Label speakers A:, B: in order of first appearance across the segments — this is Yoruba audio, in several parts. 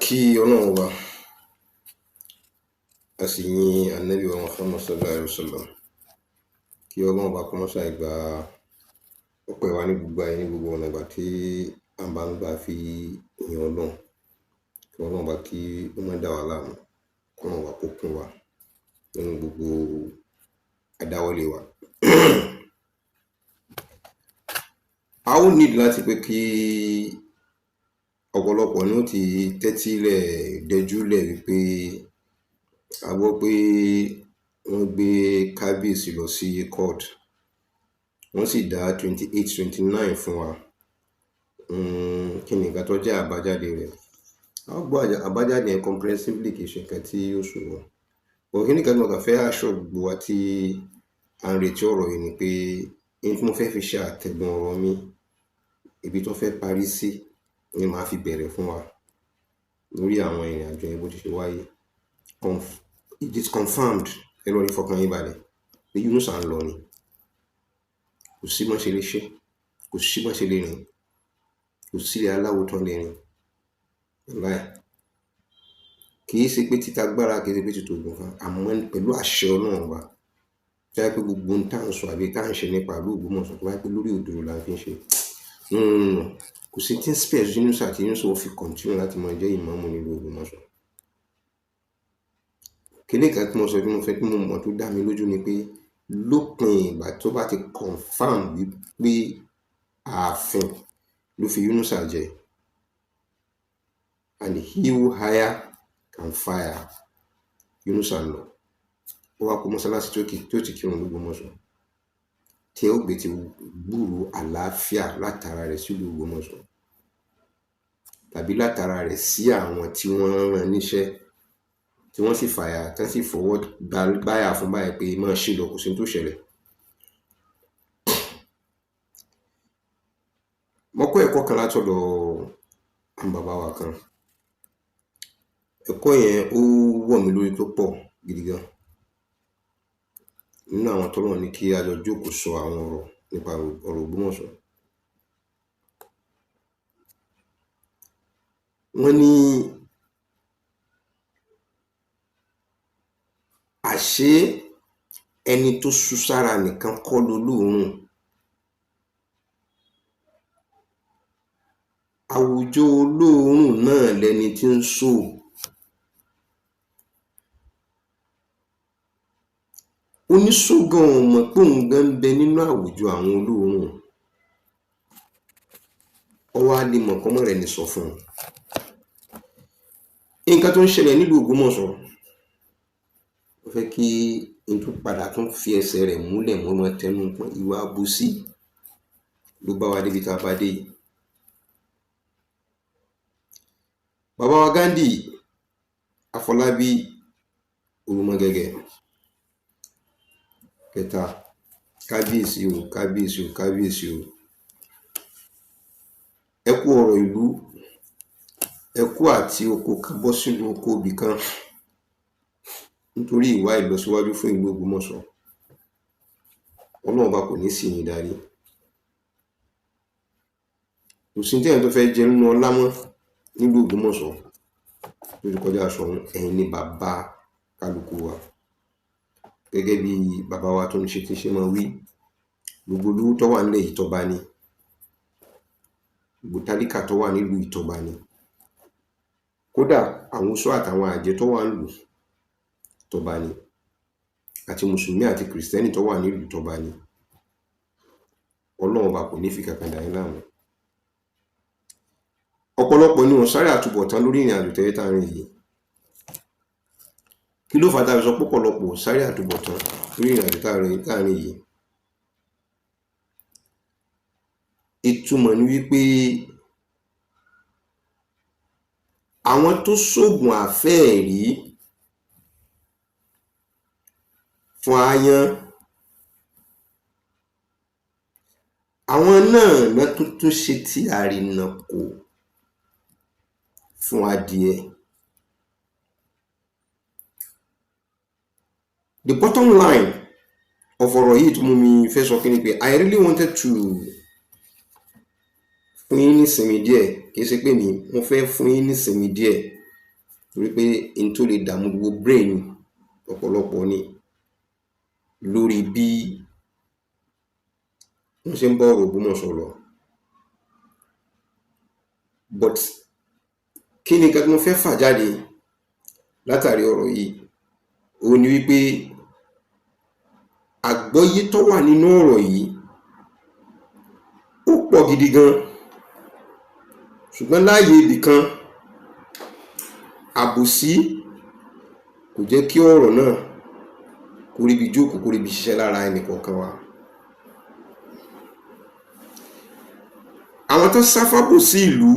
A: Kí Ọlọ́run Ọba, a sì yin Ànábì wa Muhammad sallallahu alaihi wasallam. Kí Ọlọ́run Ọba kó má ṣàì gba ọpẹ́ wa ní gbogbo ayé, ní gbogbo ọ̀nà ìgbà tí a bá ń gbà fi yin Ọlọ́run. Kí Ọlọ́run Ọba kí ó má dà wá láàmú, kí Ọlọ́run Ọba kó kún wa nínú gbogbo àdáwọ́lé wa. A ó need láti pé kí ọ̀pọ̀lọpọ̀ ni ó ti tẹ́tílẹ̀ dẹjúlẹ̀ wípé a gbọ́ pé wọ́n gbé kábíyèsí lọ sí court, wọ́n sì dá 28, 29 fún wa. Kí ni nǹkan tó jẹ́ àbájáde rẹ̀? A ó gbọ́ àbájáde yẹn comprehensively, kì í ṣe nǹkan tí ó ṣòro. But kíní kan tí mo kàn fẹ́ assure gbogbo wa tí à ń retí ọ̀rọ̀ yìí ni pé ohun tí mo fẹ́ fi ṣe àtẹ̀gùn ọ̀rọ̀ mi, ibi tó fẹ́ parí sí ni màá fi bẹ̀rẹ̀ fún wa lórí àwọn ìrìn àjò yẹn bó ti ṣe wáyé. It is confirmed, ẹ lọ rí fọkàn yín balẹ̀ pé Yunusa ń lọ ni. Kò sí bọ́n ṣe lè ṣe, kò sí bọ́n ṣe lè rìn, kò sí aláwo tán lè rìn. Wàláì. Kì í ṣe pé títa agbára, kì í ṣe pé títa ògùn kan, àmọ́ pẹ̀lú àṣẹ Ọlọ́run Ọba. Tó jẹ́ pé gbogbo ohun tá à ń sọ àbí tá à ń ṣe nípa ìlú Ògbómọ̀ṣọ́, tó bá jẹ́ pé lórí òdodo la fi ń ṣe. No, no, no, no. Kò sí tí ń spare Yunusa àti Yunusa ó fi continue láti máa jẹ́ ìmáàmù nílùú Ògbómọ̀ṣọ́. Kíní kan tí mo sọ tí mo fẹ́ kí mo mọ̀ tó dá mi lójú ni pé lópin ìgbà tó bá ti confirm wípé ààfin ló fi Yunusa jẹ, and he who hire can fire, Yunusa ń lọ. Ó wá kó mọ́sálásí tó ti kírun l'Ógbómọ̀ṣọ́, tí ẹ ó gbé ti gbúròó àlàáfíà látara rẹ̀ sílùú Ògbómọ̀ṣọ́, tàbí látara rẹ̀ sí àwọn tí wọ́n rán níṣẹ́, tí wọ́n sì fàyà, tí wọ́n sì fọwọ́ gbáyà fún báyìí pé máa ṣe lọ, kò sí ohun tó ṣẹlẹ̀. Mo kọ́ ẹ̀kọ́ kan látọ̀dọ̀ àwọn bàbá wa kan. Ẹ̀kọ́ yẹn ó wọ̀ mí lórí tó pọ̀ gidi gan. Nínú àwọn tọ́lọ́run ní kí a jọ jókòó sọ àwọn ọ̀rọ̀ nípa ọ̀rọ̀ Ògbómọ̀ṣọ́. Wọ́n ní àṣé ẹni tó ṣu sára nìkan kọ́ lolóòórùn. Àwùjọ olóòórùn náà lẹni tí ń sò. Oníṣó gan ò mọ̀ pé òun gan ń bẹ nínú àwùjọ àwọn olóòórùn. Ó wá lè mọ̀ kọ́mọ́ rẹ̀ ní sọ fún un. Nǹkan tó ń ṣẹlẹ̀ nílùú Ògbómọ̀ṣọ́, mo fẹ́ kí n tún padà tún fi ẹsẹ̀ rẹ̀ múlẹ̀ mọ́ máa tẹnu pọ́n ìwà àbòsí ló bá wa débi tá a bá dé yìí. Bàbá wa Ghandi Afọlábí Olúmọgẹ́gẹ́ kẹta, kábíyèsí o, kábíyèsí o, kábíyèsí o. Ẹ kú ọ̀rọ̀ ìlú, ẹ kú àti oko kan bọ́ sínú oko ibì kan nítorí ìwà ìlọsíwájú fún ìlú Ògbómọ̀ṣọ́. Ọlọ́run Ọba kò ní sì yín darí. Kò sí téèyàn tó fẹ́ jẹ nínú ọlá mọ́ nílùú Ògbómọ̀ṣọ́ tó ti kọjá Ṣọ̀ún, ẹ̀yin ni bàbá kálukú wa. Gẹ́gẹ́ bí bàbá wa tó ń ṣe tí ṣe máa wí, gbogbo olówó tó wà nílẹ̀ yìí tọba ni, gbogbo tálíkà tó wà nílùú ìtọba ni. Kódà àwọn oṣó àtàwọn àjẹ́ tó wà nílùú tọba ni, àti mùsùlùmí àti kìrìsìtẹ́nì tó wà nílùú tọba ni. Ọlọ́run Ọba kò ní fi kankan dà yín láàmú. Ọ̀pọ̀lọpọ̀ ni ò sáré àtúbọ̀tán lórí ìrìn àjò tẹ́lẹ̀ tá à ń rìn yìí. Kí ló fà á tá a fi sọ pé ọ̀pọ̀lọpọ̀ ò sáré àtúbọ̀tán lórí ìrìn àjò tá à ń rìn yìí? Ìtumọ̀ ni wípé àwọn tó ṣògùn àfẹ́ẹ̀rí fún aáyán, àwọn náà ná tún tún ṣe ti àrìnàkò fún adìẹ. The bottom line of ọ̀rọ̀ yìí tó mú mi fẹ́ sọ kí ni pé I really wanted to fún yín nísinmi díẹ̀, kì í ṣe pé mi, mo fẹ́ fún yín nísinmi díẹ̀. Torí pé n tó lè dààmú gbogbo brain ọ̀pọ̀lọpọ̀ ni lórí bí wọ́n ṣe ń bá ọ̀rọ̀ Ògbómọ̀ṣọ́ lọ. But kí ni nǹkan tí mo fẹ́ fà jáde látàrí ọ̀rọ̀ yìí? Òun ni wípé àgbọ́yé tó wà nínú ọ̀rọ̀ yìí ó pọ̀ gidi gan, ṣùgbọ́n láàyè ibì kan, àbòsí kò jẹ́ kí ọ̀rọ̀ náà kó ríbi jókòó, kó ríbi ṣiṣẹ́ lára ẹnì kọ̀ọ̀kan wa. Àwọn tó sá fábòsí ìlú,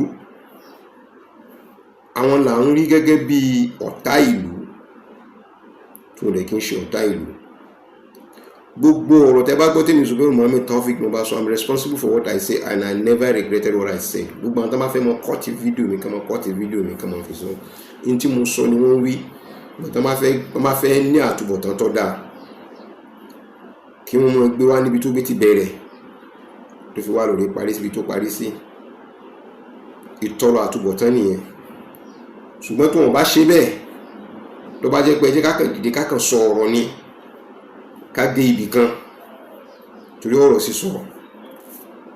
A: àwọn là ń rí gẹ́gẹ́ bí ọ̀tá ìlú, tó rẹ̀ kí ń ṣe ọ̀tá ìlú. Gbogbo ọ̀rọ̀ tẹ́ bá gbọ́ tèmi Zubairu Muhammed Taofeek mo bá sọ, I'm responsible for what I say and I never regretted what I said. Gbogbo àwọn tó bá fẹ́ mọ cut fídíò mi, kàn mọ cut fídíò mi, kàn mọ fi sọ ní tí mo sọ ni wọ́n wí. Tó bá fẹ́ ní àtúbọ̀tán tó dáa, kí wọ́n mọ gbé wá níbi tó gbé ti bẹ̀rẹ̀ tó fi wá lórí parí síbi tó parí sí. Ìtọrọ àtúbọ̀tán nìyẹn. Ṣùgbọ́n tí wọ́n bá ṣe bẹ́ẹ̀, tó bá jẹ́ pé ẹ jẹ́ ká kàn dìde, ká kàn sọ ọ̀rọ̀ ni, ká dé ibì kan, torí ọ̀rọ̀ sísọ,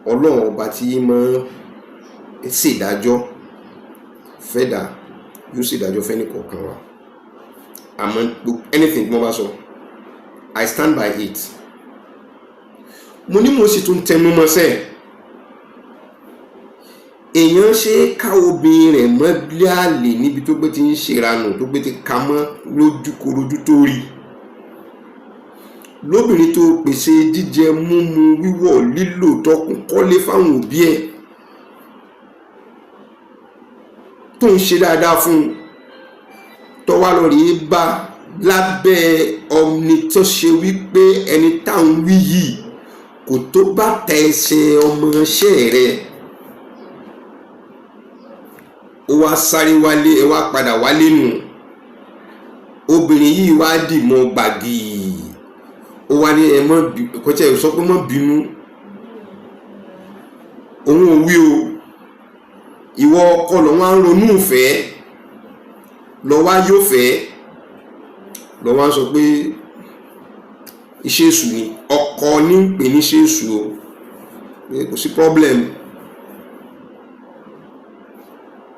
A: Ọlọ́run ọba tí máa ń ṣèdájọ́ fẹ́dà yóò ṣèdájọ́ fẹ́ni kọ̀ọ̀kan wa. Àmọ́ anything tí wọ́n bá sọ, I stand by it. Mo ní mo sì tún tẹnu mọ́ sẹ́ẹ̀, èèyàn ṣe é ká obìnrin rẹ̀ mọ́lé àlè níbi tó gbé ti ń ṣèranù, tó gbé ti ka mọ́ lójúkorojú, tó rí lóbìnrin tó pèsè jíjẹ, múmu, wíwọ̀, lílò, tọkùn kọ́lé fáwọn òbí ẹ̀, tó ń ṣe dáadáa fún un, tó wá lọ rí bá lábẹ́ ọmọnì tó ṣe wípé ẹni táwọn wí yìí kò tó bá tẹ ẹsẹ̀ ọmọọṣẹ́ rẹ̀, ó wá sáré wálé, ẹ wá padà wálé nù. Obìnrin yìí wá dì mọ́ gbàgì, ó wá ní ẹ mọ́, kò tí ẹ sọ pé mọ́ bínú, òun ò wí o. Ìwọ ọkọ lọ wá ń ronú ìfẹ́, lọ wá yóò fẹ́, lọ wá ń sọ pé iṣẹ́ èṣù ni. Ọkọ ní ń pè ní iṣẹ́ èṣù o, kò sí problem.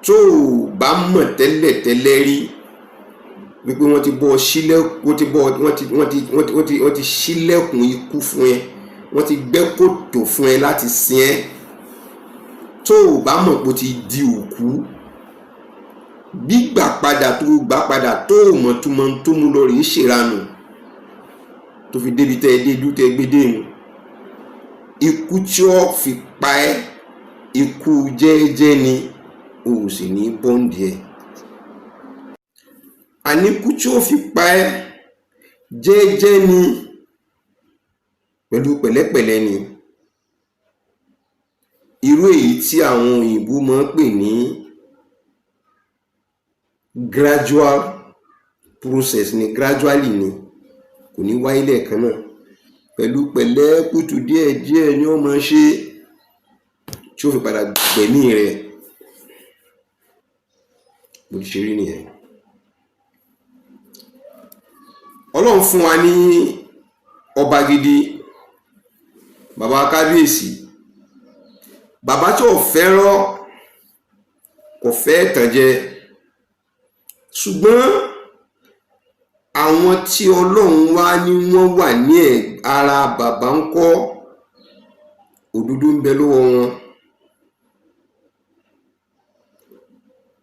A: Tó o bá mọ̀ tẹ́lẹ̀tẹ́lẹ̀ rí wípé wọ́n ti bọ́ sílẹ̀kùn, wọ́n ti bọ́, wọ́n ti ṣílẹ̀kùn ikú fún ẹ, wọ́n ti gbẹ́ kòtò fún ẹ láti sin ẹ. Tó o bá mọ̀ pé o ti di òkú, gbígbà padà tó o gbà padà, tó o mọ̀ túmọ̀ tó mú lọ rèé ṣèranù tó fi débi tẹ́ ẹ dé dú tẹ́ ẹ gbé dé nu, ikú tí ó fi pa ẹ́, ikú jẹ́ẹ́jẹ́ ni, o ò sì ní bọ́ǹdì ẹ̀. Àníkú tí ó fi pa ẹ́ jẹ́ẹ́jẹ́ ni, pẹ̀lú pẹ̀lẹ́pẹ̀lẹ́ ni. Irú èyí tí àwọn òyìnbó máa ń pè ní gradual process ni, gradually ni, kò ní wáyé lẹ́ẹ̀kan náà, pẹ̀lú pẹ̀lẹ́kùtù díẹ̀díẹ̀ ni ó máa ṣe tí ó fi padà gbẹ̀mí rẹ̀. Bó ti ṣe rí nìyẹn. Ọlọ́run fún wa ní ọba gidi, bàbá kábíyèsí, bàbá tí ò fẹ́ràn, kò fẹ́ ìtànjẹ, ṣùgbọ́n àwọn tí Ọlọ́run wá ní wọ́n wà ní ara bàbá ń kọ́, òdodo ń bẹ lọ́wọ́ wọn,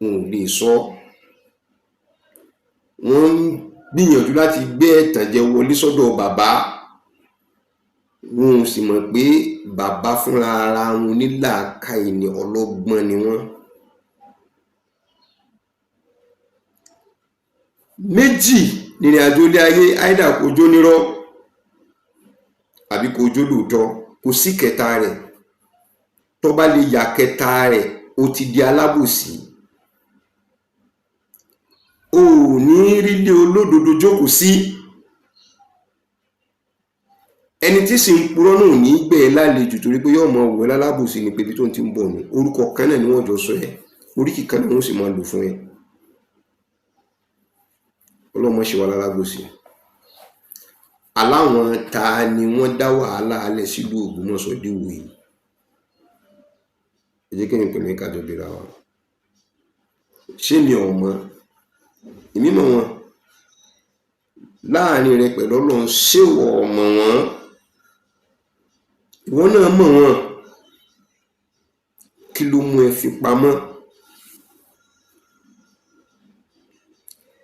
A: wọn ò lè sọ. Wọ́n ń gbìyànjú láti gbé ẹ̀tànjẹ wọlé sọ́dọ̀ bàbá, wọn ò sì mọ̀ pé bàbá fúnra ara wọn onílàákàyè ni, ọlọ́gbọ́n ni wọ́n. Méjì nìrìn àjò ilé ayé, áìdà kó jó nírọ́ àbí kó jó lóòótọ́, kò sí kẹta rẹ̀. Tó bá lè yà kẹta rẹ̀, ó ti di alábòsí. O ò ní rílé olódodo jókòó sí. Ẹni tí sì ń purọ́ náà ò ní gbẹ̀ ẹ́ lálejò, torí pé yóò mọ wò ẹ́ lálábòsí ni, pé ibi tó ń ti ń bọ̀ nù. Orúkọ kan náà ni wọ́n jọ sọ ẹ́, oríkì kan náà wọ́n sì máa lò fún ẹ. Ọlọ́mọ ṣe wà lálábòsí. Aláwọn ta ni wọ́n dá wàhálà alẹ́ sílùú Ògbómọ̀ṣọ́ díwò yìí? Ẹ jẹ́ kí n pè ní kájọ bíra wa. Ṣé mi ò mọ̀? Èmi mọ̀ wọ́n. Láàrin rẹ pẹ̀lú Ọlọ́run, ṣé ìwọ ò mọ̀ wọ́n? Ìwọ náà mọ̀ wọ́n. Kí ló mú ẹ fi pamọ́?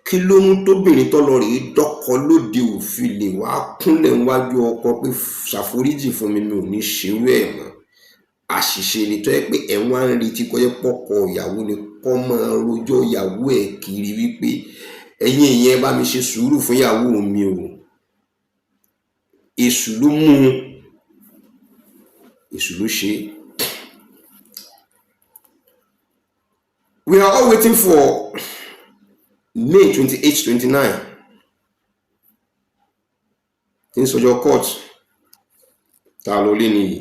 A: Kí ló mú tóbìnrin tó lọ rèé dọ́kọ lóde òfin lè wá kúnlẹ̀ níwájú ọkọ pé ṣàforíjì fún mi, mi ò ní ṣerú ẹ̀ mọ́? Àṣìṣe ni tó yẹ pé ẹ̀ wá ń retí kó jẹ́ pọ́kọ ìyàwó ni kó máa rojọ́ ìyàwó ẹ̀ kiri wípé ẹ̀yin èèyàn, ẹ bá mi ṣe sùúrù fún ìyàwó mi o. Èṣù ló mú un, èṣù ló ṣe é. We are all waiting for May 28, 29 tí ń sọjọ́ court tá a lọ lé nìyí.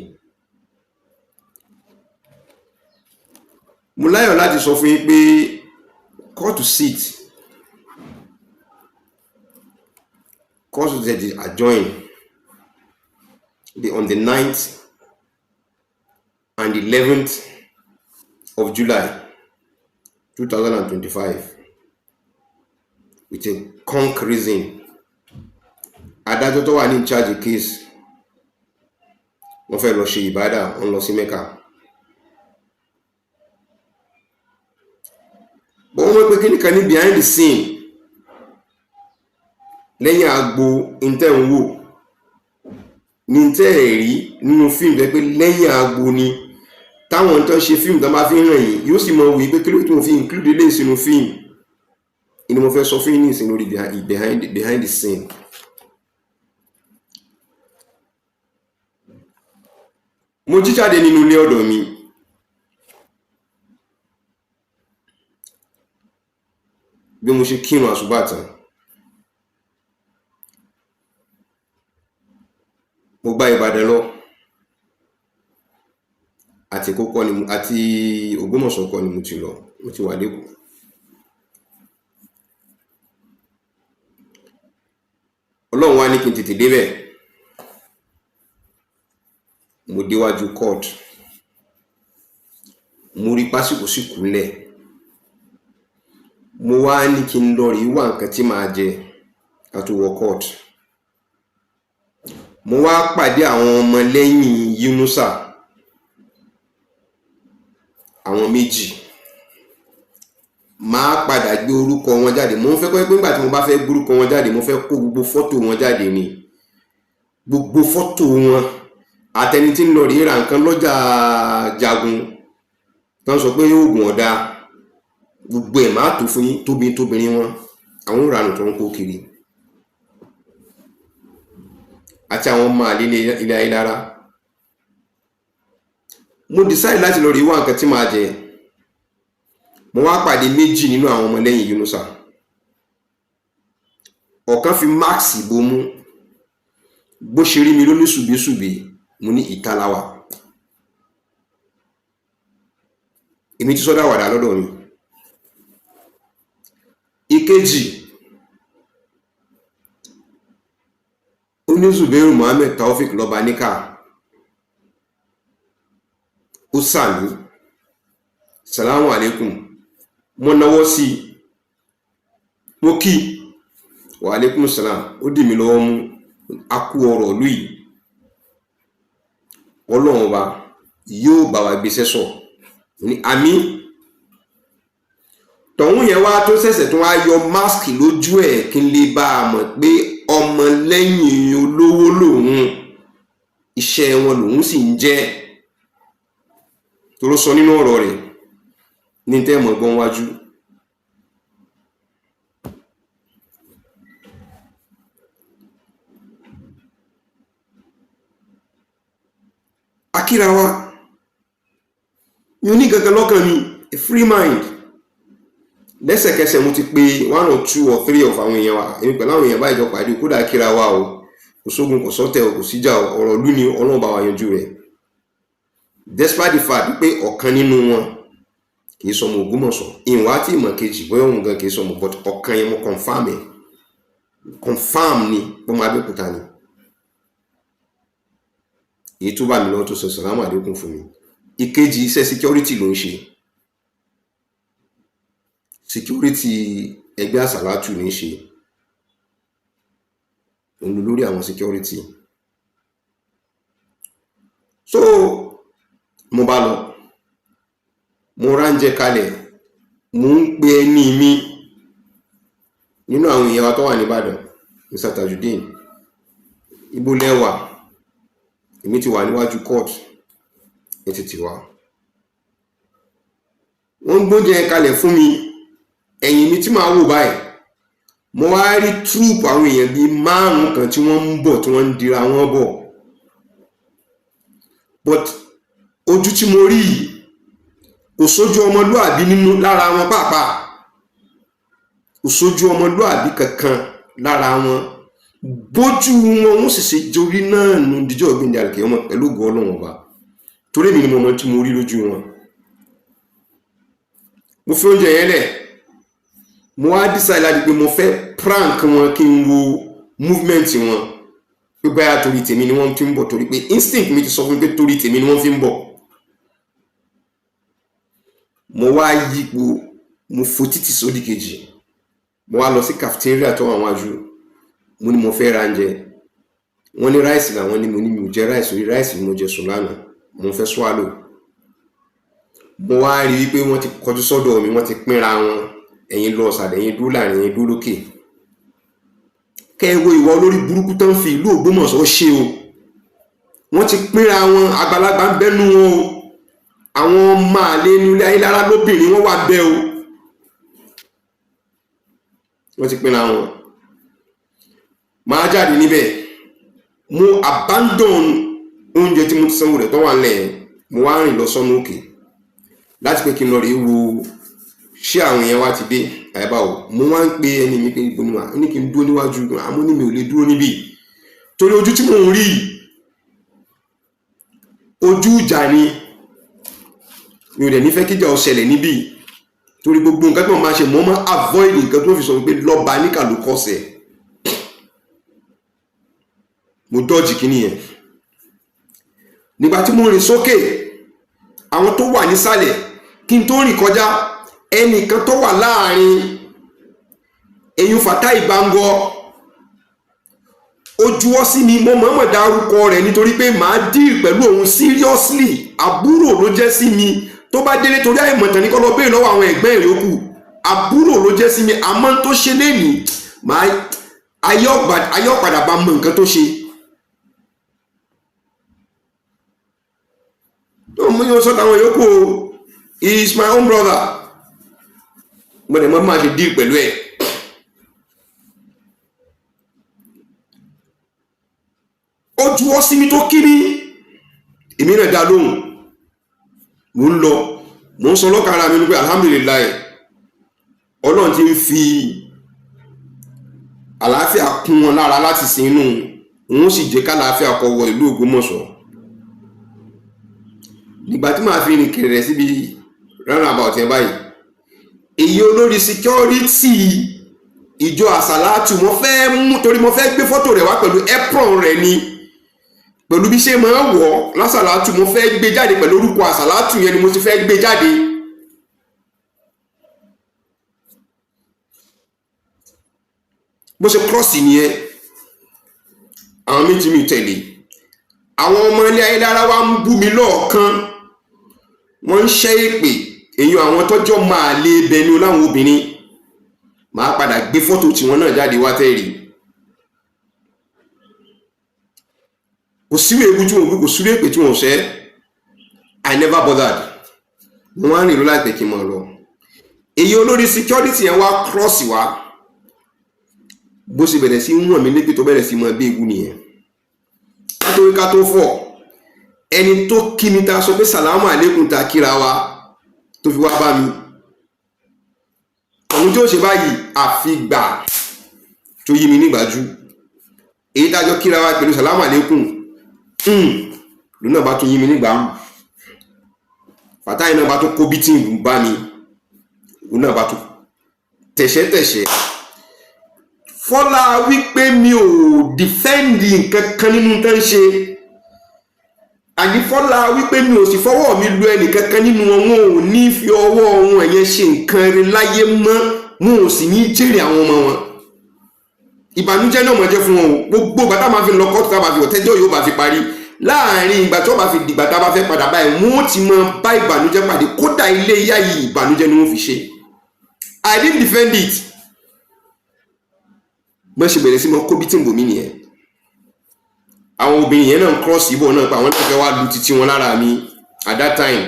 A: Mo láyọ̀ láti sọ fún yín pé court sit adjourn on the 9th and 11th of July 2025 with a conk reason. Adájọ́ tó wà ní in charge case, wọ́n fẹ́ lọ ṣe ìbádà, wọ́n lọ sí Mecca. Bọ́n wọ́n pé kíní kan ní behind the scene, lẹ́yìn agbo ntẹ́ ń wò ní ntẹ́ ẹ̀ rí nínú fíìmù tó yẹ pé lẹ́yìn agbo ni táwọn tó ń ṣe fíìmù tó bá fi ń hàn yín, yóò sì mọ wí pé kí ló tó fi include eléyìí sínú fíìmù. Ni mo fẹ́ sọ fún yín ní ìsìn lórí behind the scene. Mo jí jáde nínú ilé ọ̀dọ̀ mi. Bí mo ṣe kírun àsùbá tán, mo gba Ìbàdàn lọ. Àti Èkó kọ́ ni mo, àti Ògbómọ̀ṣọ́ kọ́ ni mo ti lọ, mo ti wà l'Ékòó. Ọlọ́run wá ní kí n tètè débẹ̀. Mo déwájú court. Mo rí pásíkò sì kúnlẹ̀. Mo wá ní kí n lọ rí wá nǹkan tí màá jẹ ká tó wọ court. Mo wá pàdé àwọn ọmọ lẹ́yìn Yunusa, àwọn méjì. Màá padà gbé orúkọ wọn jáde. Mo ń fẹ́ kọ́ pé nígbà tí mo bá fẹ́ gbórúkọ wọn jáde, mo fẹ́ kó gbogbo fọ́tò wọn jáde ni. Gbogbo fọ́tò wọn àtẹni tí ń lọ rí ra nǹkan lọ́jà Jagun tó ń sọ pé oògùn ọ̀dà, gbogbo ẹ̀ máa tó fún yín, tóbi tóbìnrin wọn, àwọn ìranù tó ń kó kiri àti àwọn ọmọ àlè ilé ayé lára. Mo decide láti lọ rí wá nǹkan tí màá jẹ. Mo wá pàdé méjì nínú àwọn ọmọlẹ́yìn Yunusa. Ọ̀kan fi máàsì bomú, bó ṣe rí mi ló ní sùbísùbí. Mo ní ìtaláwà, èmi ti sọ́dá wàdà lọ́dọ̀ mi. Ìkejì ó ní Zubairu Muhammed Taofik lọ́ba níkà, ó sàmì salamu alaikum. Mo nawọ́ sí i, mo kí wa alaikum salam. Ó dì mí lọ́wọ́ mú, a kú ọ̀rọ̀ ìlú yìí, Ọlọ́run ọba yóò bá wa gbéṣẹ́ sọ ní àmì. Tọ̀hún yẹn wá tó ṣẹ̀ṣẹ̀ tó wá yọ máàsì lójú ẹ̀ kí n lè bá a mọ̀ pé ọmọ lẹ́yìn olówó lòun, iṣẹ́ wọn lòun sì ń jẹ́. Toró sọ nínú ọ̀rọ̀ rẹ̀ ní tẹ́ mọ̀ gbọ́n wájú. Akíra wa, mi ò ní kankan lọ́kàn mi, a free mind. Lẹ́sẹ̀kẹsẹ̀ mo ti pe one or two or three of àwọn èèyàn wa, èmi pẹ̀lú àwọn èèyàn báyìí jọ pàdé, kódà kíra wa o, kò sógun, kò sọ́tẹ̀ o, kò síjà o, ọ̀rọ̀ ìlú ni, Ọlọ́run bá wa yanjú rẹ̀. Despite the fact pé ọ̀kan nínú wọn kì í sọmọ Ògbómọ̀ṣọ́, ìwọ̀n àti ìmọ̀ kejì bóyá òun gan kì í sọmọ, but ọ̀kan yẹn mo confirm ẹ̀. Confam ni, ọmọ Abẹ́òkúta ni. Èyí tó bá mi lọ́wọ́ tó sọ sàlámù àlékún fún mi, ìkejì, iṣẹ́ security ló ń ṣe, security ẹgbẹ́ àsàlátù ní í ṣe, òun ló lórí àwọn security. So mo bá lọ, mo ránjẹ kalẹ̀, mo ń pe ẹni mi nínú àwọn èèyàn wa tó wà nìbàdàn, Mr Tajudeen, ibo lẹ wà? Èmi ti wà níwájú court, ẹ tètè wá. Wọ́n ń gbóúnjẹ kalẹ̀ fún mi. Ẹ̀yìn mi tí màá wò báyìí, mo wá rí troop àwọn èèyàn bíi márùn kan tí wọ́n ń bọ̀, tí wọ́n ń dira wọn bọ̀, but ojú tí mo rí yìí, kò sójú ọmọlúàbí nínú lára wọn pàápàá, kò sójú ọmọlúàbí kankan lára wọn. Bójú wọn, wọ́n sì ṣe jorí náà nù díjọ́ ọ̀gbìn àlùkè wọn pẹ̀lú ògo Ọlọ́run Ọba, torí èmi ni mo mọ tí mo rí lójú wọn. Mo fi oúnjẹ yẹn lẹ̀, mo wá decide láti pé mo fẹ́ prank wọn, kí n wo movement wọn, pé báyà torí tèmi ni wọ́n fi ń bọ̀, torí pé instinct mi ti sọ fún mi pé torí tèmi ni wọ́n fi ń bọ̀. Mo wá yípo, mo fò títì sódì kejì, mo wá lọ sí cafeteria tó wà wájú. Mo ní mo fẹ́ ra oúnjẹ. Wọ́n ní rice làwọn ní. Mo ní mi ò jẹ rice, orí rice ni mo jẹ sùn lánàá, mo fẹ́ swallow. Mo wá rí i pé wọ́n ti kọjú sọ́dọ̀ mi, wọ́n ti pínra wọn, ẹ̀yin lọ ọ̀sàlẹ̀, ẹ̀yin dúró láàrin, ẹ̀yin dúró lókè. Kẹ́ ẹ wo ìwà olórí burúkú tó ń fi ìlú Ògbómọ̀ṣọ́ ṣe o. Wọ́n ti pínra wọn, àgbàlagbà ń bẹ́nu wọn o, àwọn ọmọ àlè inú ilé ayélujára lóbìnrin wọ́n wà bẹ́ẹ̀ o. Wọ́n ti pínra wọn. Máa jáde níbẹ̀, mo abandon oúnjẹ tí mo ti sanwó rẹ̀ tó wà nílẹ̀ yẹn. Mo wá rìn lọ sọ́nà òkè láti pé kí n lọ rèé wo ṣé àwọn èèyàn wa ti dé àyàbáwò. Mo wá ń pe ẹni mi pé ibo ni wà. Ó ní kí n dúró níwájú. Àmọ́ ní mi ò lè dúró níbí, torí ojú tí mò ń rí yìí, ojú ìjà ni. Mi ò dẹ̀ nífẹ̀ẹ́ kíjà ó ṣẹlẹ̀ níbí, torí gbogbo nǹkan tí mo máa ṣe, mo máa avoid nǹkan tó fi sọ pé lọ́ba níkà ló kọ́sẹ̀. Mo dọ́jì kíní yẹn. Nígbà tí mo rìn sókè, àwọn tó wà nísàlẹ̀, kí n tó rìn kọjá, ẹnìkan tó wà láàrin eyín, Fatai Bangọ, ó juwọ́ sí mi. Mo mọ̀ọ́mọ̀ dárúkọ rẹ̀ nítorí pé màá deal pẹ̀lú òun seriously. Àbúrò ló jẹ́ sí mi. Tó bá délé, torí àìmọ̀tàn ní kọ́ lọ béèrè lọ́wọ́ àwọn ẹ̀gbẹ́ ìyókù, àbúrò ló jẹ́ sí mi. Àmọ́ tó ṣe lénìí, màá ayé ọ̀padà bá mọ nǹkan tó ṣe. Tó mú yóò sọ táwọn yòókù o. He is my own brother. Mo dẹ̀ mọ́ bí màá ṣe deal pẹ̀lú ẹ̀. Ó juwọ́ sí mi tó kí mi, èmi náà dá lóhùn. Mò ń lọ, mò ń sọ lọ́kàn ara mi ní pé alhamdulillahi, Ọlọ́run ti ń fi àlàáfíà kún wọn lára láti sin inú òun, sì jẹ́ kálàáfíà kó wọ ìlú Ògbómọ̀ṣọ́. Nígbà tí màá fi rìn kiri rẹ̀ síbi roundabout yẹn báyìí, èyí olórí security ìjọ àsàlátù, mo fẹ́ mú torí mo fẹ́ gbé fọ́tò rẹ̀ wá pẹ̀lú apron rẹ̀ ni, pẹ̀lú bí ṣe máa ń wọ̀ lásàlátù. Mo fẹ́ gbé jáde pẹ̀lú orúkọ àsàlátù yẹn ni mo ti fẹ́ gbé jáde. Bó ṣe cross nìyẹn, àwọn méjì mi tẹ̀lé. Àwọn ọmọ ilé ayélujára wa ń bú mi lọ́ọ̀kan, wọ́n ń ṣẹ́ èpè. Èyí àwọn tọ́jọ́ máa lé bẹnu láwọn obìnrin, màá padà gbé fọ́tò tiwọn náà jáde wá tẹ́rì. Kò síwèé ewu tí wọ́n bú, kò síwèé èpè tí wọ́n ṣẹ́. I never bothered. Mo wá rìn lọ láìpẹ́ kí n máa lọ. Èyí olórí security yẹn wá cross wá, bó ṣe bẹ̀rẹ̀ sí ń wọ̀n mí lépè, tó bẹ̀rẹ̀ sí máa bí ewu nìyẹn. Nítorí ká tó fọ̀, ẹni tó kí mi, ta sọ pé sàlámù àlékún, ta kíra wa, tó fi wá bá mi, òun tí ó ṣe báyìí, àfi gbà tó yí mi nígbàjú. Èyí tájọ kíra wa pẹ̀lú sàlámù àlékún lónà bá tún yí mi nígbà, Fatai náà bá tún kó bítì bá mi, òun náà bá tún tẹ̀sẹ̀tẹ̀sẹ̀. Fọlá wípé mi ò defend nǹkan kan nínú tó ń ṣe, àní fọlá wípé mi ò sì fọwọ́ mi lu ẹnìkankan nínú wọn, wọn ò ní fi ọwọ́ wọn ẹ̀yẹn ṣe nǹkan rere láyé mọ́, wọn ò sì ní jèrè àwọn ọmọ wọn. Ìbànújẹ́ náà mọ̀ jẹ́ fún wọn o. Gbogbo ìgbà tá a máa fi lọ kóòtù, tá a bá fi ọ̀tẹ́jọ́ yóò bá fi parí, láàárín ìgbà tí wọ́n bá fi dìgbà tá a bá fẹ́ padà báyìí, wọ́n ti máa bá ìbànújẹ́ pàdé. Kódà ilé yá yìí, ìbànújẹ́ ni wọ́n fi ṣe. I didn't defend it. Bọ́n ṣe bẹ̀rẹ̀ sí mọ́ kó beating bò mí nìyẹn. Àwọn obìnrin yẹn náà ń cross ibò náà pa, àwọn náà fẹ́ wá lu títí wọn lára mi. At that time,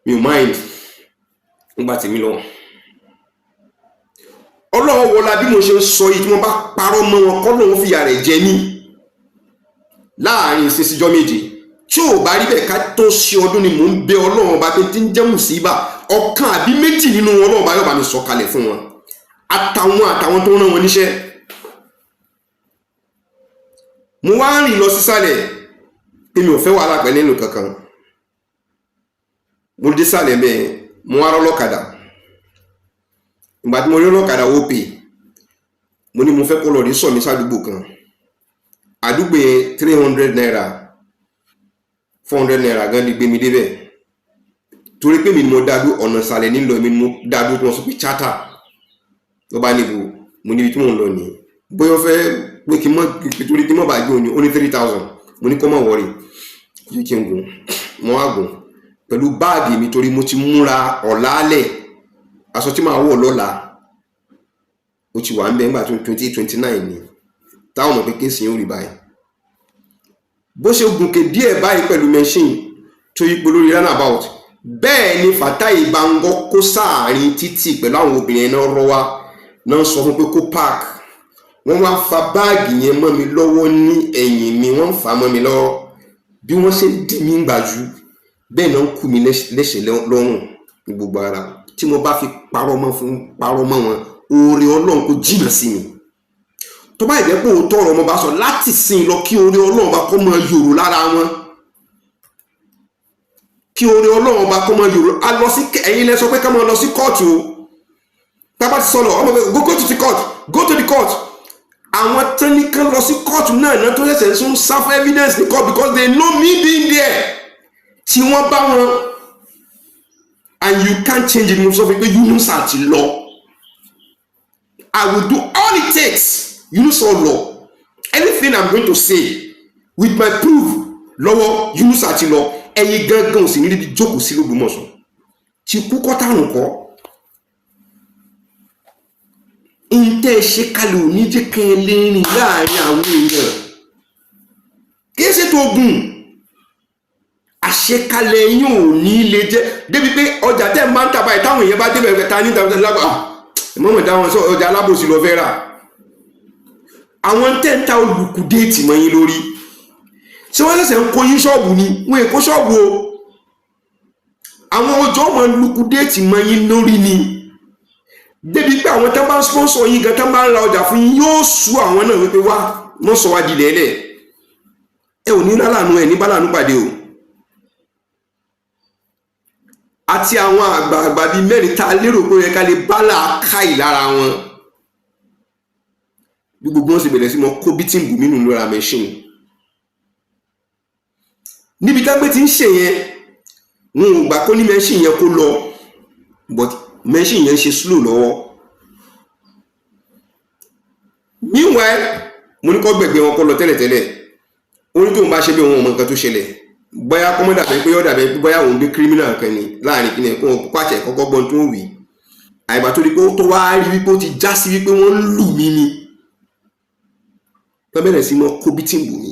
A: mi ò mind nígbà tèmi lọ. Ọlọ́run wọlá bí mo ṣe ń sọ yìí, tí wọ́n bá parọ́ mọ́ wọn kọ́ lóun fìyà rẹ̀ jẹ mí láàrin ìsinsìjọ́ 7. Tí ò bá rí bẹ́ẹ̀, ká tó ṣe ọdún ni mò ń bẹ Ọlọ́run Ọba pé tí ń jẹ́ mùsíbà, ọ̀kan àbí méjì nínú wọn, Ọlọ́run Ọba yóò bá mi sọ kalẹ̀ fún wọn àtàwọn tó ń rán wọn níṣẹ́. Mo wá ń rìn lọ sísàlẹ̀ pé mi ò fẹ́ wàhálà pẹ̀lú ẹnu kankan. Mo dé sàlẹ̀ bẹ́ẹ̀, mo wá rọ́ lọ́kadà. Ìgbà tí mo rí ọlọ́kadà, ó pè mo ní mo fẹ́ kó lọ rí sọ̀ mí sádùúgbò kan. Àdúgbò yẹn, ₦300, ₦400 gan ni gbé mi débẹ̀, torí pé mi ni mo dá dúró. Ọ̀nà ìsàlẹ̀ nílò mi ni mo dá dúró, tí wọ́n sọ pé charter ló bá níbo. Mo níbi tí mò ń lọ nìyí, bóyá ó fẹ́ pé kí n mọ̀ torí kí n mọ̀ bá gbé òní. Ó ní 3,000. Mo ní kó má worry, kí kí n gùn. Mo wá gùn pẹ̀lú báàgì mi, torí mo ti múra ọ̀làálẹ̀, aṣọ tí màá wọ̀ lọ́la ó ti wà ń bẹ nígbà tó 28, 29 ni táwọn mọ̀ pé case yẹn ò rí báyìí. Bó ṣe gùnkè díẹ̀ báyìí pẹ̀lú machine tó yípo lórí roundabout, bẹ́ẹ̀ ni Fatai Bangọ́ kó sáàrin títì pẹ̀lú àwọn obìnrin náà rọ́ wá náà, sọ fún pé kó park. Wọ́n wá fa báàgì yẹn mọ́ mi lọ́wọ́ ní ẹ̀yìn mi, wọ́n ń fà á mọ́ mi lọ́wọ́. Bí wọ́n ṣe ń dì mí gbàjú, bẹ́ẹ̀ náà ń kú mi lẹ́sẹ̀ lọ́rùn ní gbogbo ara. Tí mo bá fi parọ́ mọ́ fún parọ́ mọ́ wọn, oore Ọlọ́run kò jìnnà sí mi. Tó bá jẹ́ pé òótọ́ ọ̀rọ̀ mo bá sọ láti sìn lọ, kí oore Ọlọ́run bá kọ́ mọ yòrò lára wọn, kí oore Ọlọ́run bá kọ́ mọ yòrò. A lọ sí, ẹ̀yin lẹ sọ pé ká máa lọ sí kóòtù o. Tábà ti sọ̀rọ̀ ọmọ bẹ́ẹ̀, go to the court, go to the court. Àwọn tán ní kán lọ sí kóòtù náà náà tó ṣẹ̀ṣẹ̀ ń sá fún evidence ní court, because they know me being there tí wọ́n bá wọn, and you can't change it. Mo sọ fún pé Yunusa ti lọ. I will do all it takes. Yunusa lọ. Anything I'm going to say with my proof lọ́wọ́, Yunusa ti lọ. Ẹ̀yin gangan ò sì ní níbi jókòó sí l'Ógbómọ̀ṣọ́ tí kú kọ́ tàrùn kọ́. Ntẹ́ ṣe kalẹ̀ ò ní jẹ́ kẹ́ ẹ lè rìn láàrin àwọn èèyàn. Kì í ṣe tó gùn, àṣekalẹ̀ yín ò ní lè jẹ́ débi pé ọjà tẹ́ ń bá ń tà báyìí, táwọn èèyàn bá débẹ̀ ta ní tàbí lágbà mọ́mọ́ dá wọn sọ ọjà alábòsí lọ fẹ́ rà. Àwọn tẹ́ ń ta olùkù déètì mọ́ yín lórí. Ṣé wọ́n ṣẹ̀ṣẹ̀ ń kó yín ṣọ́ọ̀bù ni? Wọ́n èkó ṣọ́ọ̀bù o. Àwọn ọjọ́ ọmọ olùkù déètì mọ́ yín lórí ni, débi pé àwọn tán bá ń sponsor yín gan, tán bá ń ra ọjà fún yín, yóò sú àwọn náà wípé wá wọ́n sọ wá di lẹ́lẹ̀. Ẹ ò ní lálàánú, ẹ ní bálàánú pàdé o. Àti àwọn àgbààgbà bíi mẹ́rin tá a lérò pé ó yẹ ká lè bá làákàyè lára wọn, bí gbogbo wọn sì bẹ̀rẹ̀ sí mọ kó beating bù mí nù lóra machine níbi tá gbé ti ń ṣe yẹn. Wọn ò gbà kó ní machine yẹn kó lọ, but machine yẹn ń ṣe slow lọ́wọ́. Meanwhile, mo ní kó gbẹ̀gbẹ́ wọn kó lọ tẹ́lẹ̀tẹ́lẹ̀. Ó ní tóun bá ṣe bí òun ò mọ nǹkan tó ṣẹlẹ̀, bóyá kọ́mọ́ dàbẹ́ pé yọ́ dàbẹ́ pé bóyá òun gbé criminal kan ni láàrin kíni kó wọn pàṣẹ kọ́kọ́ gbọ́n tó ń wí. Àìgbà tó rí pé ó tó wá rí wípé ó ti já sí wípé wọ́n ń lù mí ni, tó bẹ̀rẹ̀ sí mọ́ kó beating bù mí.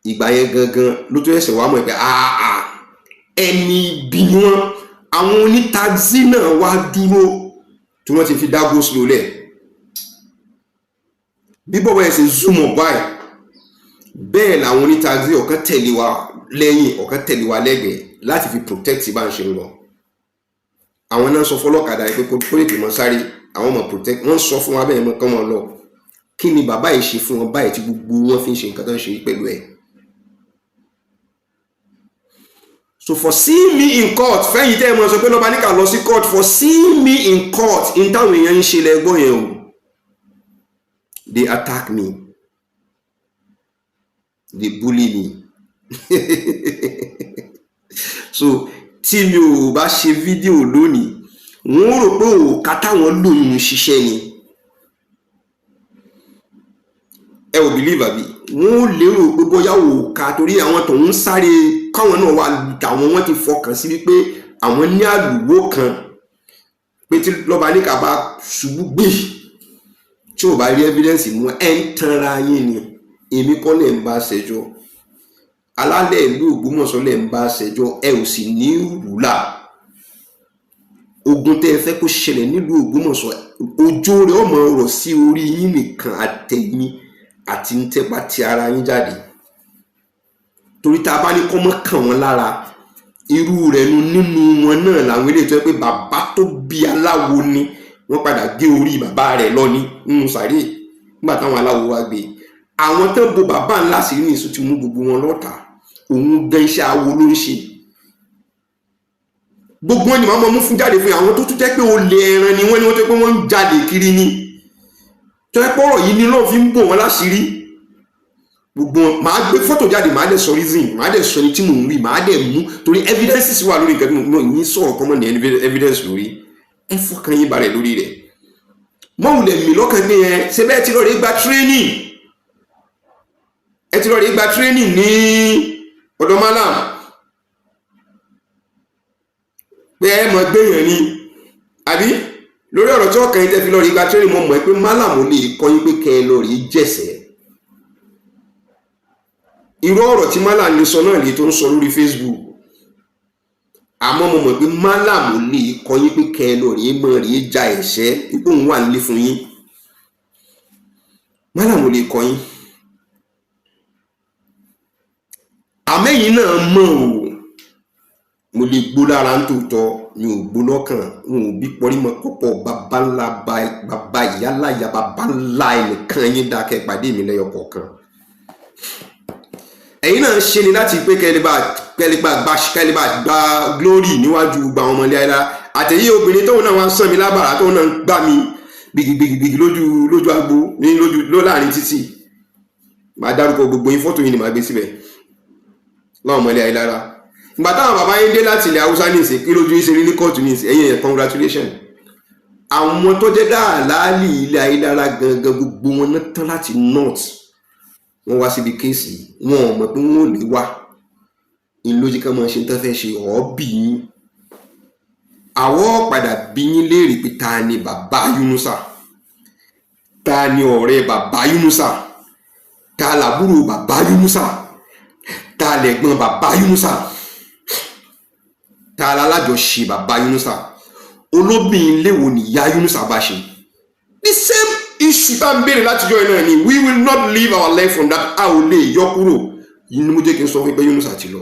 A: Ìgbà yẹn gangan ló tó ẹsẹ̀ wá mọ̀ pé àà, ẹni ibi ni wọ́n. Àwọn onítaxi náà wá dúró tí wọ́n ti fi dá go slow lẹ̀. Bí bọ́bọ́ yẹn ṣe zoom up báyìí, bẹ́ẹ̀ làwọn onítaxi, ọ̀kan tẹ̀lé wa lẹ́yìn, ọ̀kan tẹ̀lé wa lẹ́gbẹ̀ẹ́ láti fi protect bá ń ṣe ń lọ. Àwọn náà sọ fọlọ́kadà yìí pé kó tètè mọ sáré, àwọn ọmọ protect. Wọ́n sọ fún wa bẹ́ẹ̀ mọ kán wọn lọ. Kí ni bàbá yìí ṣe fún wọn báyìí tí gbogbo wọn fi ń ṣe nǹkan tó ń ṣe pẹ̀lú ẹ̀? So for seeing me in court, fẹ́yìn tẹ́ ẹ mọ̀ sọ pé lọ́ba níkà lọ sí court, for seeing me in court, in táwọn èèyàn ń ṣe lẹ́gbọ́n yẹn o, they attack me, they bully me. So tí mi ò bá ṣe fídíò lónìí, wọ́n rò pé òòka táwọn lò ń ṣiṣẹ́ ni. Ẹ ò believe àbí? Wọ́n lérò pé bóyá òòka, torí àwọn tó ń sáré káwọn náà wà tàwọn, wọ́n ti fọkàn sí wípé àwọn ní àlùwò kan pé tí lọ́ba níkà bá ṣubú gbé, tí ò bá rí evidence mú, ẹ ń tanra yín ni. Èmi kọ́ lẹ̀ ń bá ṣẹjọ́, alálẹ̀ ìlú Ògbómọ̀ṣọ́ lẹ̀ ń bá ṣẹjọ́, ẹ ò sì ní rúlà. Ogun tẹ́ ẹ fẹ́ kó ṣẹlẹ̀ nílùú Ògbómọ̀ṣọ́, ojú rẹ̀ ọmọ rọ̀ sí orí yín nìkan àtẹ̀yìn àti ń tẹ́pá ti ara yín jáde. Torí tá a bá ní kọ́ mọ́ kàn wọ́n lára, irú rẹ̀ nu nínú wọn náà làwọn eléyìí tó yẹ pé bàbá tó bí aláwo ni wọ́n padà gé orí bàbá rẹ̀ lọ ní nínú sàréè nígbà táwọn aláwo wá gbé. Àwọn tó bo bàbá ńlá sí ní ìsú ti mú gbogbo wọn lọ́tà. Òun gan iṣẹ́ awo ló ń ṣe. Gbogbo wọn ni màá mọ mú fún jáde fún yín. Àwọn tó tún jẹ́ pé olè ẹran ni wọ́n ní, wọ́n tó pé wọ́n ń jalè kiri ni, tó yẹ pé ọ̀rọ̀ yìí ni lọ́ọ̀ fi ń bò wọ́n láṣìírí. Gbogbo wọn màá gbé fọ́tò jáde, màá dẹ̀ sọ reason, màá dẹ̀ sọ ẹni tí mò ń wí, màá dẹ̀ mú, torí evidences wà lórí nǹkan tí mo ní sọ̀rọ̀ kọ́mọ̀ ní evidence lórí. Ẹ fọkàn yín balẹ̀ lórí rẹ̀. Mọ̀wùlẹ̀ mi lọ́kàn pé ẹ ṣe bẹ́ẹ̀ ti lọ́ọ́ rí gba training, ẹ ti lọ́ọ́ rí gba training ní ọ̀dọ̀ malam pé ẹ mọ̀ gbéyàn ni àbí lórí ọ̀rọ̀ tí ọkàn yín tẹ́ fi lọ́ọ́ rí gba training. Mo mọ̀ pé malam ò lè kọ́ yín pé kẹ́ ẹ lọ́ọ́ rí jẹ̀sẹ̀. Irú ọ̀rọ̀ tí malam lè sọ náà lè tó ń sọ lórí Facebook, àmọ́ mo mọ̀ pé malam ò lè kọ́ yín pé kẹ́ ẹ lọ́ọ́ rí mọ̀ rí ja ẹ̀ṣẹ́ ipò òun wà nílé fún yín. Malam ò lè kọ́ yín. Àmẹ́yìn náà mọ̀ o, mo lè gbó lára ń tòótọ́, mi ò gbó lọ́kàn, n ò bí pọrímọ kọ́pọ̀ bàbá ńlá bàbá ìyáláyà bàbá ńlá ẹnìkan yín dákẹ́ pàdé mi lẹ́yọ kọ̀ọ̀kan. Ẹ̀yin náà ṣe ni láti pé kẹ́lẹ́bà kẹ́lẹ́bà gba kẹ́lẹ́bà gba glory níwájú gba àwọn ọmọ ilé ayé àtẹ̀yí obìnrin tóun náà wá ń sàn mí lábàrá, tóun náà ń gbà mí gbìgbìgbìgbì lójú lójú agbo ní lójú ló láàrin títì. Màá dárúkọ gbogbo yín, fọ́tò yín ni màá gbé síbẹ̀ láwọn ọmọ ilé ayé lára. Ìgbà táwọn bàbá yín dé láti ilẹ̀ haúsá ní ìsìn, kí lójú yín ṣe rí ní kóòtù ní ìsìn? Ẹ̀yin ẹ̀ congratulation. Àwọn tó jẹ́ dáàláàlì ilé ayé lára gangan, gbogbo wọn náà tán láti north, wọ́n wá síbi kéèsì, wọn ò mọ̀ pé wọ́n ò lè wá ìlójú kan máa ṣe tán fẹ́ ṣe ọ̀ọ́bì yín. Àwọ̀ padà bí yín léèrè pé ta ni bàbá Yunusa, ta ni ọ̀rẹ́ bàbá Yunusa, ta làbúrò bàbá Yunusa, ta lẹ̀gbọ́n bàbá Yunusa, ta lálájọṣe bàbá Yunusa, olóbìn léwo nìyá Yunusa bá ṣe. The same issue tá n béèrè látijọ́ iná ni we will not leave our life from that. A ò lè yọ kúrò yìí ni mo jẹ́ kí n sọ fún yín pé Yunusa ti lọ.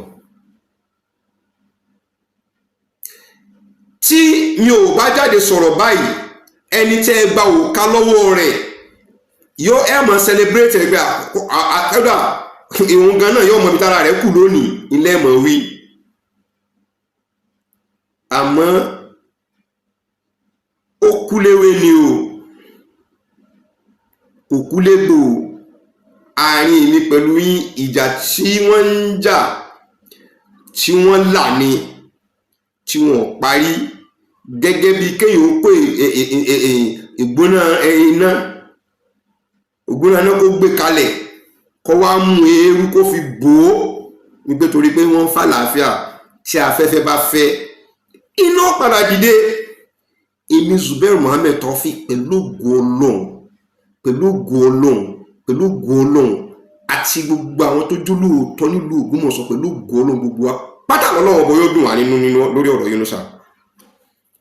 A: Tí mi ò bá jáde sọ̀rọ̀ báyìí, ẹni tẹ́ ẹ gba òka lọ́wọ́ rẹ̀ yóò ẹ mọ̀ celebrate ẹ pé àkọ́dà ìhun gan náà yóò mọ ibi tára rẹ̀ kù lónìí ilé ẹ̀ mọ̀ wí. Àmọ́ ó kú léwé ni o, kò kú légbò. Àárín mi pẹ̀lú yín, ìjà tí wọ́n ń jà tí wọ́n là ni tí wọ́n parí, gẹ́gẹ́ bí kéèyàn ó kó ìgbóná iná ìgbóná iná kó gbé kalẹ̀, kó wá mú eérú kó fi bò ó, wípé torí pé wọ́n ń fà láàfíà, tí afẹ́fẹ́ bá fẹ́ iná padà dìde. Èmi Zubair Muhammed Taofeek, pẹ̀lú ògo Ọlọ́run, pẹ̀lú ògo Ọlọ́run, pẹ̀lú ògo Ọlọ́run àti gbogbo àwọn tó jólóòtọ́ nílùú Ògbómọ̀ṣọ́, pẹ̀lú ògo Ọlọ́run, gbogbo wa pátá lọ́lọ́wọ́ bọ́ yóò dùn wá nínú nínú lórí ọ̀rọ̀ Yunusa.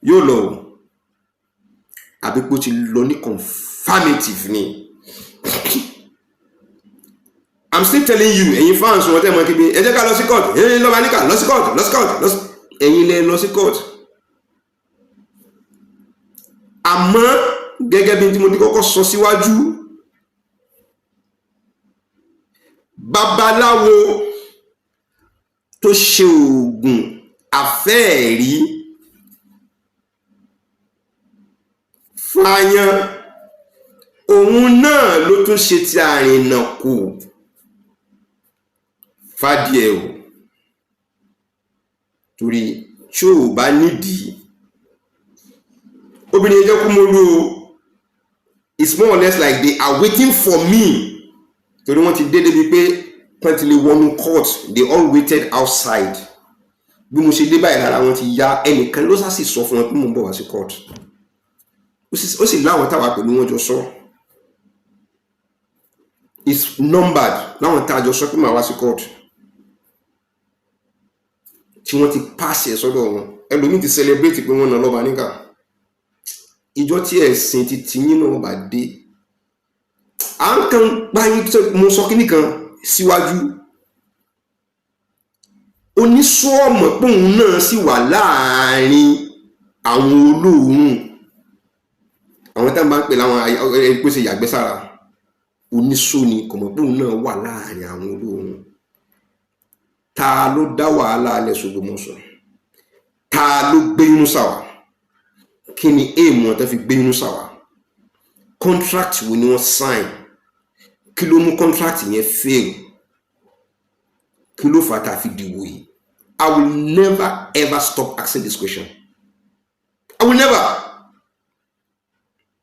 A: Yóò lọ o, àbí pé ó ti lọ ní confirmative ni. I'm still telling you, ẹ̀yin fans wọn tẹ́ mọ́ kígbe ẹ jẹ́ ká lọ sí court, ẹ̀yin lọ́ba níkà lọ sí court, lọ sí court, lọ sí, ẹ̀yin lẹ lọ sí court. Àmọ́ gẹ́gẹ́ bí tí mo ti kọ́kọ́ sọ síwájú, babaláwo Tó ṣe oògùn àfẹ́ẹ̀rí fáyán, òun náà ló tún ṣe ti àrìnà kù fádìẹ o. Torí tí ò bá nídìí, obìnrin yẹn jẹ́ kó mọ́lú o. It's more or less like they are waiting for me, torí wọ́n ti dé débi pé wọ́n ti lè wọnú court. They all waited outside. Bí mo ṣe dé báyìí, lára wọn ti ya. Ẹnìkan ló sá sì sọ fún wọn pé mo ń bọ̀ wá sí court. Ó sì láwọn táwa pẹ̀lú wọn jọ sọ. It's numbered, láwọn tá a jọ sọ pé màá wá sí court, tí wọ́n ti pàṣẹ sọ́dọ̀ wọn. Ẹlòmíì ti celebrate pé wọ́n na lọ́ba níkà. Ìjọ tí ẹ̀sìn ti tiyín náà bá dé, à ń kan gbáyé. Mo sọ kíní kan síwájú, onísọ́ọ̀mọ̀ pé òun náà sì wà láàrin àwọn olóòórùn, àwọn táwọn bá ń pè láwọn pèsè yàgbẹ́ sára. Oníṣó ni, kò mọ̀ pé òun náà wà láàrin àwọn olóòórùn. Ta ló dá wàhálà alẹ́ s'Ògbómọ̀ṣọ́? Ta ló gbé Yunusa wá? Kí ni aim wọn tó fi gbé Yunusa wá? Contract wo ni wọ́n sign? Kí ló mú contract yẹn fail? Kí ló fà á tá a fi dìbò yìí? I will never ever stop asking this question. I will never,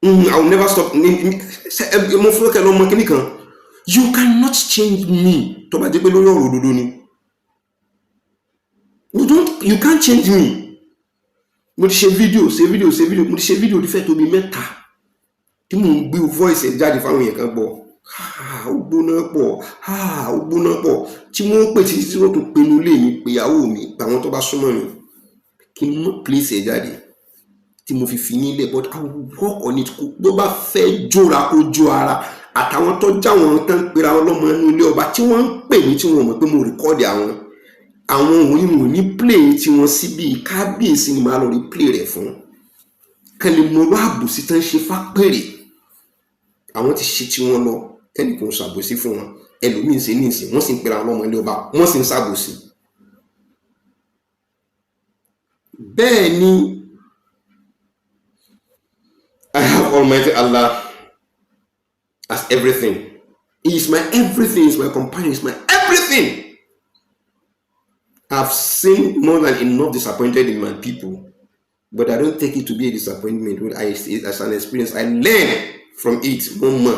A: I will never stop. Mo fún kẹ́ lọ́mọ kínní kan, you cannot change me. Tó bá jẹ́ pé lórí ọ̀rọ̀ òdodo ni, you don't, you can't change me. Mo ti ṣe fídíò, ṣe fídíò, ṣe fídíò. Mo ti ṣe fídíò dífẹ́ tó bí mẹ́ta tí mò ń gbé voice ẹ̀ jáde fáwọn èèyàn kan gbọ́. Ó gbóná pọ̀, ó gbóná pọ̀, tí wọ́n pè títí tí wọ́n tún pinnu ilé mi, pé ìyàwó mi, pé àwọn tó bá súnmọ́ mi, kí n mọ̀ place ẹ̀ jáde tí mo fi fi yín lẹ̀. But I will work on it. Kó bó bá fẹ́ jóra, kó jó ara àtàwọn tó jáwọn tán ń pera wọn lọ́mọ inú ilé ọba, tí wọ́n ń pè mí, tí wọ́n mọ̀ pé mo record àwọn òun yìí. Wọ́n ní play tí wọ́n síbi kábíyèsí ni màá lọ rí play rẹ̀ fún kán lè mọ irú àbòsí tán ṣe fápèrè. Àwọn ti ṣe tiwọn lọ, tẹ́nìkan ò ṣàbòsí fún wọn. Ẹlòmíín ṣe ní ìsìn, wọ́n sì ń pera wọn lọ́mọ ilé ọba, wọ́n sì ń ṣàbòsí. Bẹ́ẹ̀ ni, I have Almighty Allah as everything. He is my everything. He is my companion. He is my everything. I've seen more than enough disappointed in my people, but I don't take it to be a disappointment. I see it as an experience. I learn from it. Mo mọ̀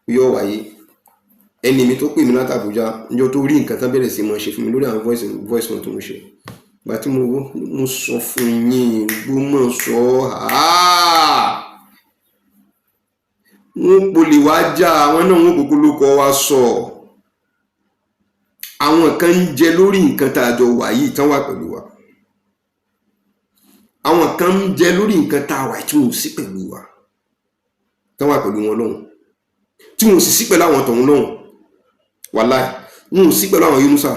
A: yóò wáyé. Ẹni mi tó pè mí láti Àbújá níjọ́ tó rí nǹkan tán bẹ̀rẹ̀ sí máa ṣe fún mi lórí àwọn voice note tó mo ṣe. Ìgbà tí mo wò, mo sọ fún yín, Ògbómọ̀ṣọ́, wọ́n polè wá já àwọn náà, wọ́n kókó ló kọ́ wa sọ. Àwọn kan ń jẹ lórí nǹkan tá a jọ wà yìí tán wà pẹ̀lú wa. Àwọn kan ń jẹ lórí nǹkan tá a wà tí wọn ò sí pẹ̀lú wa, tán wà pẹ̀lú wọn lọ́hùn, tí wọn ò sì sí pẹ̀lú àwọn tọ̀hún lọ́hùn. Wàláì, wọn ò sí pẹ̀lú àwọn Yunusa,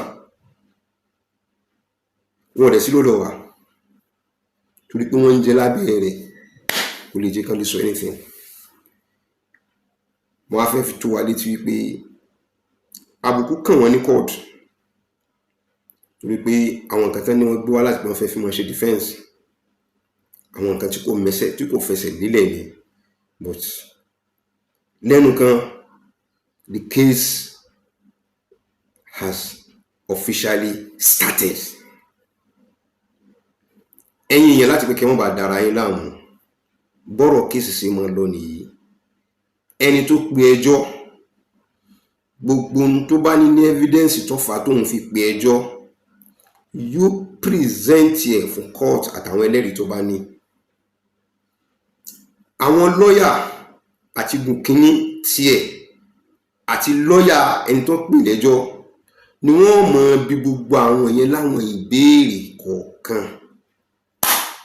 A: wọn ò dẹ̀ sí lọ́dọ̀ wa, torí pé wọ́n ń jẹ lábẹ́ rẹ̀, kò lè jẹ́ kán lè sọ anything. Mo wá fẹ́ fi tó wa létí wípé àbùkù kàn wọ́n ní court, torí pé àwọn nǹkan tán ní wọ́n gbé wá láti pé wọ́n fẹ́ fi máa ṣe defence, àwọn nǹkan tí kò mẹsẹ̀, tí kò fẹsẹ̀ lélẹ̀ ni. But lẹ́nu kan, the case has officially started. Ẹ̀yin èèyàn, láti pé kí wọ́n bá dára yín láàmú, bọ́rọ̀ case sí máa lọ nìyí. Ẹni tó pe ẹjọ́, gbogbo ohun tó bá ní ní evidence tó fà á tóun fi pe ẹjọ́, yóò present ẹ̀ fún court àtàwọn ẹlẹ́rìí tó bá ní. Àwọn lọ́yà àti gùn kínní tiẹ̀ àti lọ́yà ẹni tó pè lẹ́jọ́ ni wọ́n mọ bí gbogbo àwọn yẹn láwọn ìbéèrè kọ̀ọ̀kan.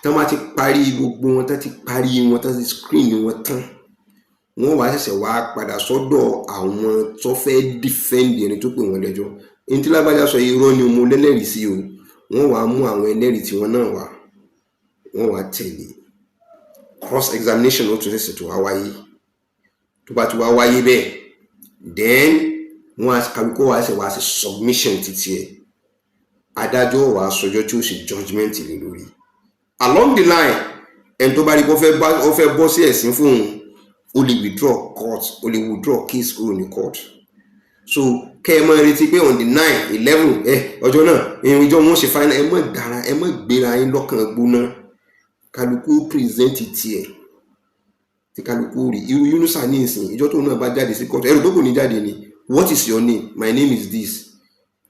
A: Tán bá ti parí gbogbo wọn tán, ti parí wọn tán, ti screen wọn tán, wọ́n wá ṣẹ̀ṣẹ̀ wá padà sọ́dọ̀ àwọn tó fẹ́ defend ẹni tó pè wọ́n lẹ́jọ́. Ẹni tí lágbájá sọ irọ́ ni, mo lẹ́lẹ́rìí sí o. Wọ́n wàá mú àwọn ẹlẹ́rìí tiwọn náà wá, wọ́n wàá tẹ̀lé cross examination. Ó tún ṣẹ̀ṣẹ̀ tó wá wáyé. Tó bá ti wá wáyé bẹ́ẹ̀, then wọ́n á kálukú wá ṣe wá ṣe submission títí ẹ̀. Adájọ́ wàá sọjọ́ tí ó ṣe judgement lé lórí. Along the line, ẹni tó bá rí pé ó fẹ́ bọ́ sí ẹ̀sìn fún òun, ó lè withdraw court, ó lè withdraw case kúrò ní court. So kẹ́ ẹ máa retí pé on the 9, 11 ẹ ọjọ́ náà, ìjọ wọn ṣe final. Ẹ má dára, ẹ má gbéra yín lọ́kàn gbóná. Kálukú present tiẹ̀ tí kálukú rí. Irú Yunusa ní ìsìn, ìjọ tó náà bá jáde sí court, ẹrù tó kò ní jáde ni, "What is your name?" "My name is this."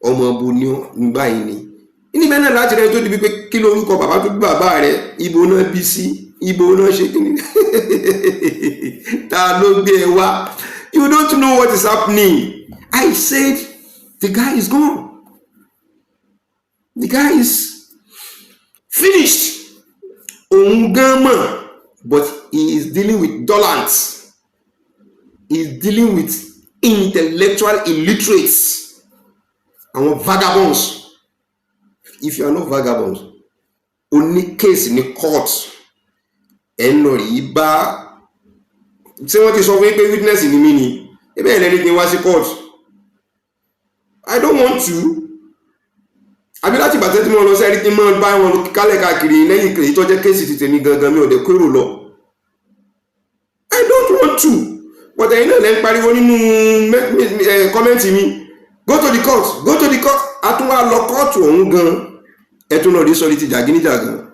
A: "Ọmọ bo ní ọ?" Báyìí ni. Níbẹ̀ náà láti rẹ tó di pé kí lórúkọ bàbá tó bí bàbá rẹ, ibo náà bí sí, ibo náà ṣe kíni, ta ló gbé ẹ wá. You don't know what is happening. I said the guy is gone, the guy is finished. Òun gan mọ̀, but he is dealing with dullants, he is dealing with intellectual illiterates, àwọn vagabonds. If you are not vagabonds, o ní case ní court, ẹ̀ ń lọ rí bá tí wọ́n ti sọ fún yín pé witness ni mí ni. Ebe ẹ̀ lẹ́ni kí n wá sí court. I don't want to. Àbí láti ìgbà tí mo lọ sẹ́rí kí n máa bá wọn kálẹ̀ káàkiri lẹ́yìn èyí tó jẹ́ case ti tèmi gangan, mi ò dé kérò lọ. I don't want to, but ẹ̀yin náà lẹ́ ń pariwo nínú comment mi, "Go to the court, go to the court." A tún wá lọ kóòtù ọ̀hún gan, ẹ tún lọ rí sọ ní ti jàgínníjàgan.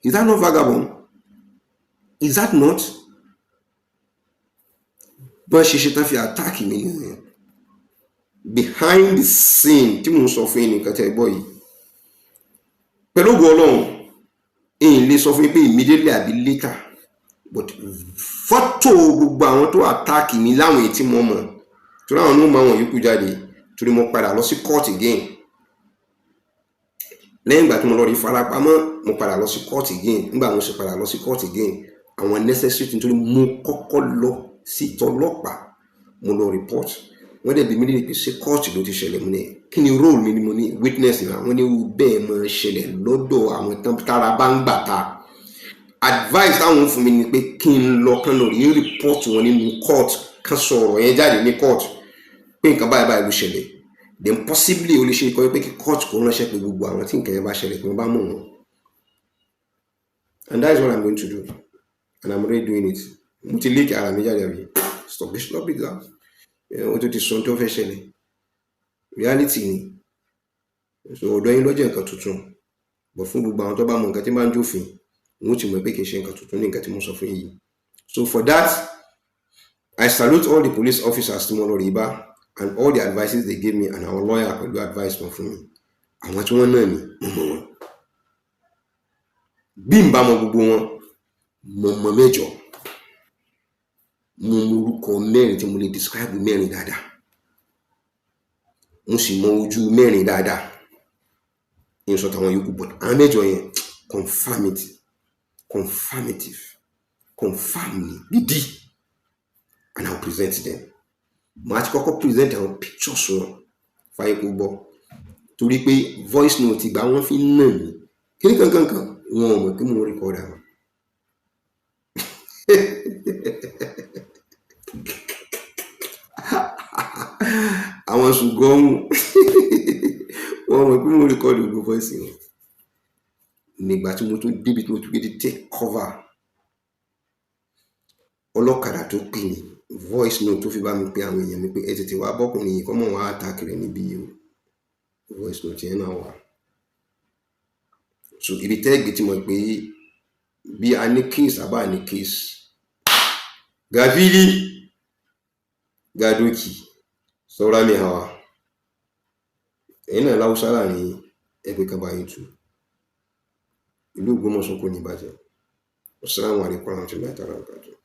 A: Is that not vagabond? Is that not bọ́n ṣe ṣe tán fi attack mi nìyẹn behind the scene tí mò ń sọ fún yín? Nìkan tẹ́ ẹ gbọ́ yìí, pẹ̀lú ògo Ọlọ́run, èyí lè sọ fún yín pé immediately àbí later, but fọ́tò gbogbo àwọn tó attack mi láwọn èyí tí mo mọ̀, torí àwọn ló mọ àwọn yòókù jáde, torí mo padà lọ sí court again lẹ́yìn ìgbà tí mo lọ rí farapamọ́. Mo padà lọ sí court again. Nígbà mo sì padà lọ sí court again, àwọn necessary, nítorí mo kọ́kọ́ lọ sí tọlọ́pàá, mo lọ report. Wọ́n dẹ̀ bi mí léèrè pé ṣé court ló ti ṣẹlẹ̀. Mo ní kí ni role mi ni? Mo ní witness ni. Àwọn ní irú bẹ́ẹ̀ máa ṣẹlẹ̀ lọ́dọ̀ àwọn tára bá ń gbà ta. Advice táwọn fún mi ni pé kí n lọ kán lọ rí report wọn nínú court, kán sọ ọ̀rọ̀ yẹn jáde ní court pé nǹkan báyìí báyìí ló ṣẹlẹ̀. Then possibly o lè ṣe ikọ̀ pé kí court kó ránṣẹ́ pé gbogbo àwọn tí nǹkan yẹn bá ṣẹlẹ̀, kí wọ́n bá mọ̀ wọ́n. And that is what I'm going to do, and I'm already doing it. Mo ti leak ara mi jáde àbí? Stop it, stop it now. Wọ́n tó ti sọ tó fẹ́ ṣẹlẹ̀, reality ni. So ọ̀dọ̀ yín ló jẹ́ nǹkan tuntun, but fún gbogbo àwọn tó bá mọ nǹkan tí bá ń jófin, wọ́n ti mọ̀ pé kì í ṣe nǹkan tuntun ní nǹkan tí mo sọ fún yìí. So for that, I salute all the police officers tí mo lọ rí bá and all the advices they gave me, and our lawyer pẹ̀lú advice wọn fún mi. Àwọn tí wọ́n náà ní, mo mọ̀ wọn. Bí n bá mọ gbogbo wọn, mo mọ mẹ́jọ. Mo mọ orúkọ mẹ́rin tí mo lè describe mẹ́rin dáadáa, mo sì mọ ojú mẹ́rin dáadáa. Ní sọ tàwọn yòókù, but àwọn mẹ́jọ yẹn, confirmative, confirmative, confirm ni gidi, and I will present them. Màá ti kọ́kọ́ present àwọn pictures wọn fáyé kó gbọ́, torí pé voice note ìgbà wọn fi ń nà mí kíní kankankan, wọn ò mọ̀ pé mo ń record àwọn. Àwọn ṣùgbọ́n wọn mọ̀ pé mo ń record gbogbo voice wọn. Nígbà tí mo tún débi tí mo tún gbé take cover, ọlọ́kadà tó pè mí, voice note tó fi bá mi pé àwọn èèyàn mi pé ẹ tètè wá bọ́kùnrin yìí kọ́ mọ̀ wọ́n á attack rẹ̀ níbí yìí o, voice note yẹn náà wà. So ibi tẹ́ẹ̀gbé tí mo pé bí a ní case àbá ní case, ga fili ga doki, saura mai hawa. Ẹ̀yin náà láwùsá láàrin ẹgbẹ́ kan bá yín tú. Ìlú Ògbómọ̀ṣọ́ kò ní bàjẹ́. Wassalamu alaikum warahmatullahi ta'ala wabarakatuh.